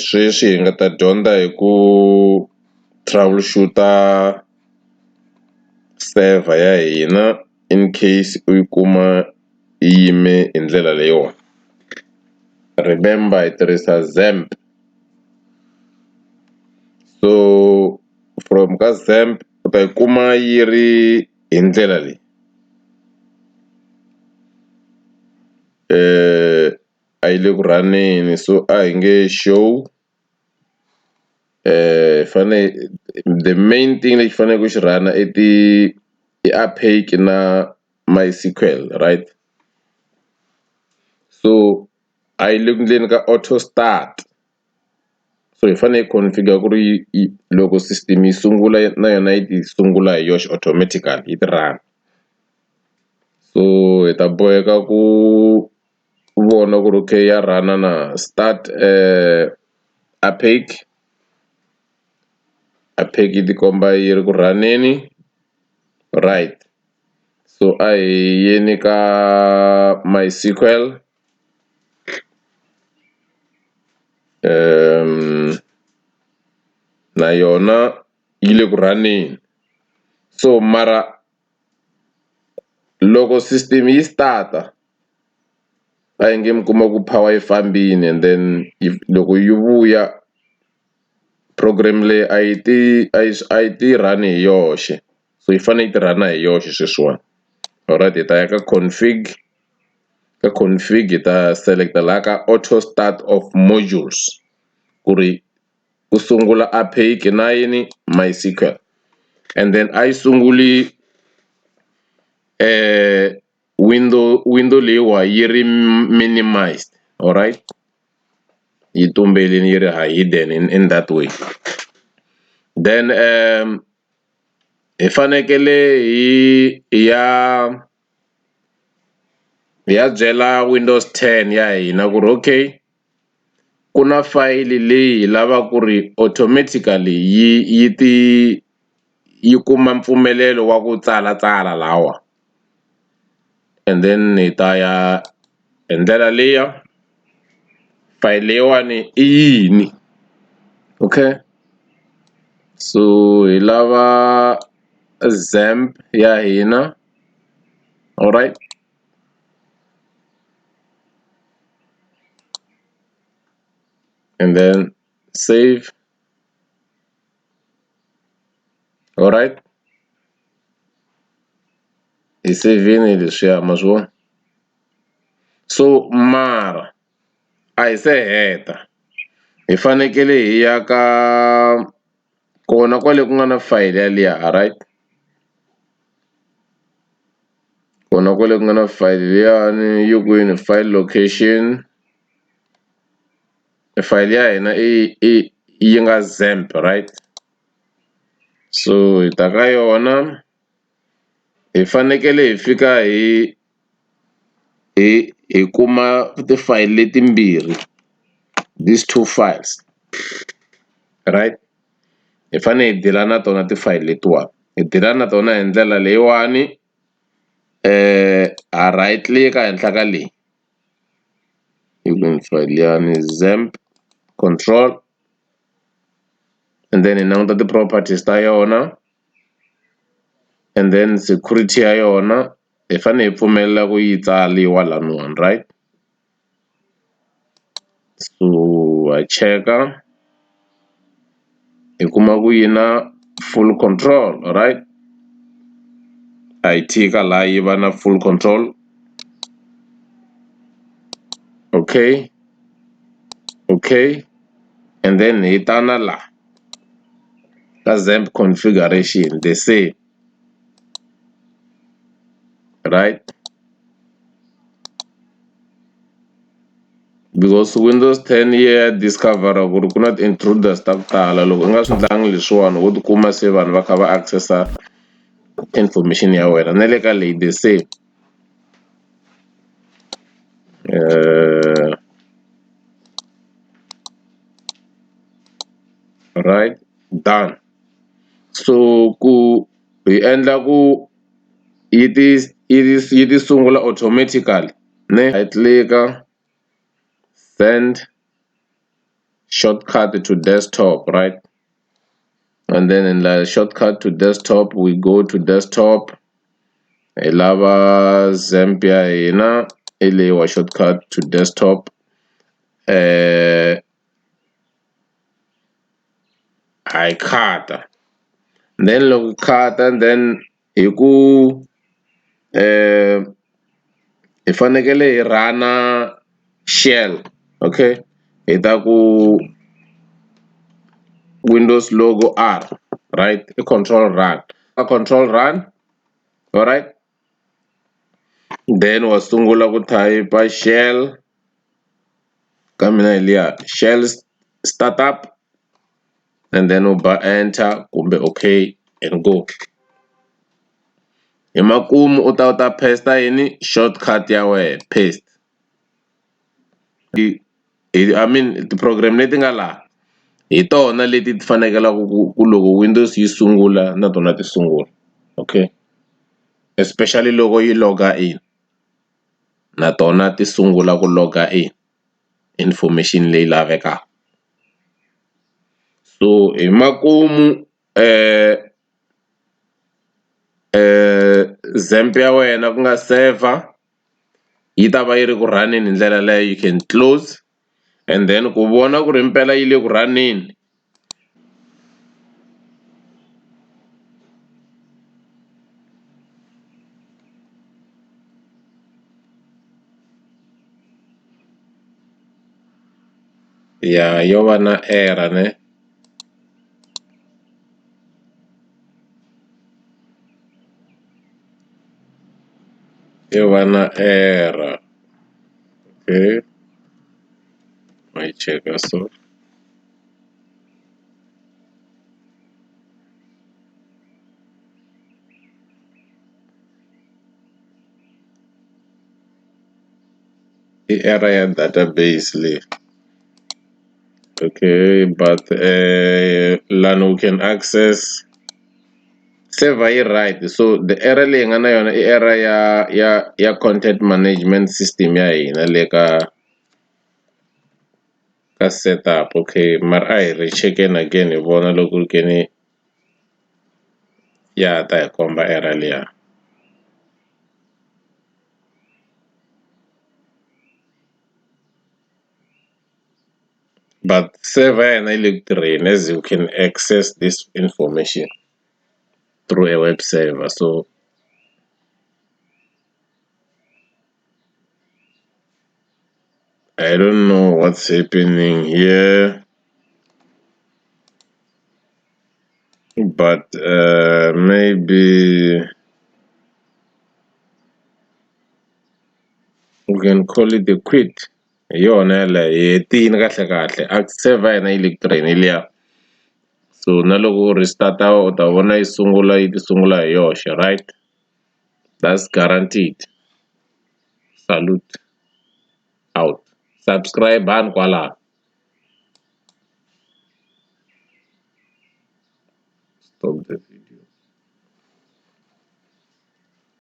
Sweswi hi nga ta dyondza hi ku troubleshoot-a server ya hina incase u yi kuma yi yime hi ndlela leyiwani remember hi tirhisa XAMPP so from ka XAMPP u ta yi kuma yi ri hi ndlela leyi a yi le ku run-eni so a hi nge show hi fane the main thing lexi faneleke ku xi run-a i ti i na MySQL right so a yi le ku endleni ka auto start so hi fanele hi configure ku ri yi loko system yi sungula na yona yi ti sungula hi yoxe automatically yi ti run-a so hi ta boheka ku vona ku ri okay ya run-a na start yi tikomba yi ri ku run-eni right so a hi yeni ka MySQL na yona yi le ku run-eni so mara loko system yi start-a a hi nge mi kuma ku power yi fambini and then loko yi vuya program leyi a yi ti a yi a yi ti run-i hi yoxe so yi fanele yi ti run-a hi yoxe sweswiwani alright hi ta ya ka config ka config hi ta select-a la ka auto start of modules ku ri ku sungula na yini MySQL and then a yi sunguli window window leyiwa yi ri minimized alright yi tumbelini yi ri hidden in that way then hi fanekele hi ya hi ya byela Windows 10 ya hina ku ri okay ku na fayili leyi hi lavaka ku ri automatically yi yi ti yi kuma mpfumelelo wa ku tsalatsala lawa and then hi ta ya hi ndlela liya fayili leyiwani i yini okay so hi lava XAMPP ya hina alright and then save alright hi save-ini leswiya ma swi vona so mara a hi se heta hi fanekele hi ya ka kona kwale ku nga na fayele yaliya alright kona kwale ku nga na fayele liyani yi kwini file location fayele ya hina i yi nga XAMPP right so hi ta ka yona hi fanekele hi fika hi hi hi kuma tifayili letimbirhi these two files right hi fanele hi deal-a na tona tifayili letiwani hi deal-a na tona hi ndlela leyiwani ha right click henhla ka leyi yi kwini file liyani XAMPP control and then hi languta ti-properties ta yona and then security ya yona hi fanele hi pfumelela ku yi tsaliwa laniwani right so ha cheka hi kuma ku yi na full control right a yi tika laha yi va na full control okay okay and then hi ta na la ka XAMPP configuration the same right because Windows 10 yi ya discover ku ri ku na ti-intruders ta ku tala loko u nga swi ndlangi leswiwani wo tikuma se vanhu va kha va access-a information ya wena na le ka leyi the same right done so ku hi endla ku yi ti yi ti yi ti sungula automatically ne hi click-a send. shortcut to desktop, right? And then in the shortcut to desktop, we go to desktop, hi lava XAMPP ya hina hi leyiwa shortcut to desktop. Ha yi khata then loko khata then hi ku hi fanekele hi run-a shell, okay? Hi ta ku Windows logo R, right? I control run ka control run, alright? Then wa sungula ku type-a shell ka mina hi liya shell startup and then u ba enter kumbe okay and go. Hi makumu u ta u ta paste yini shortcut ya wena paste I mean ti-program leti nga laha hi tona leti ti fanekelaku ku loko Windows yi sungula na tona ti sungula, okay? Especially loko yi log-a in na tona ti sungula ku log-a in information leyi lavekaka. So hi makumu XAMPP ya wena ku nga server yi ta va yi ri ku run-eni hi ndlela leyo you can close and then ku vona ku ri himpela yi le ku run-eni. Ya yo va na error ne. Yo va na error, okay ma yi cheka so. I error ya database leyi okay but lani we can access server yi right so the error leyi hi nga na yona i error ya content management system ya hina le ka setup, okay mara a hi ri chekeni again hi vona loko ku ri ke ni ya ha ta hi komba error liya. But server ya hina yi le ku tirheni as you can access this information through a web server so I don't know what's happening here, but maybe we can call it a quit. Hi yona yaleyo hi hetini kahle kahle a server ya hina yi le ku tirheni hi liya so na loko u restart-a u ta vona yi sungula yi ti sungula hi yoxe, right? That's guaranteed. Salute out subscribe-ani kwalano. Stop the.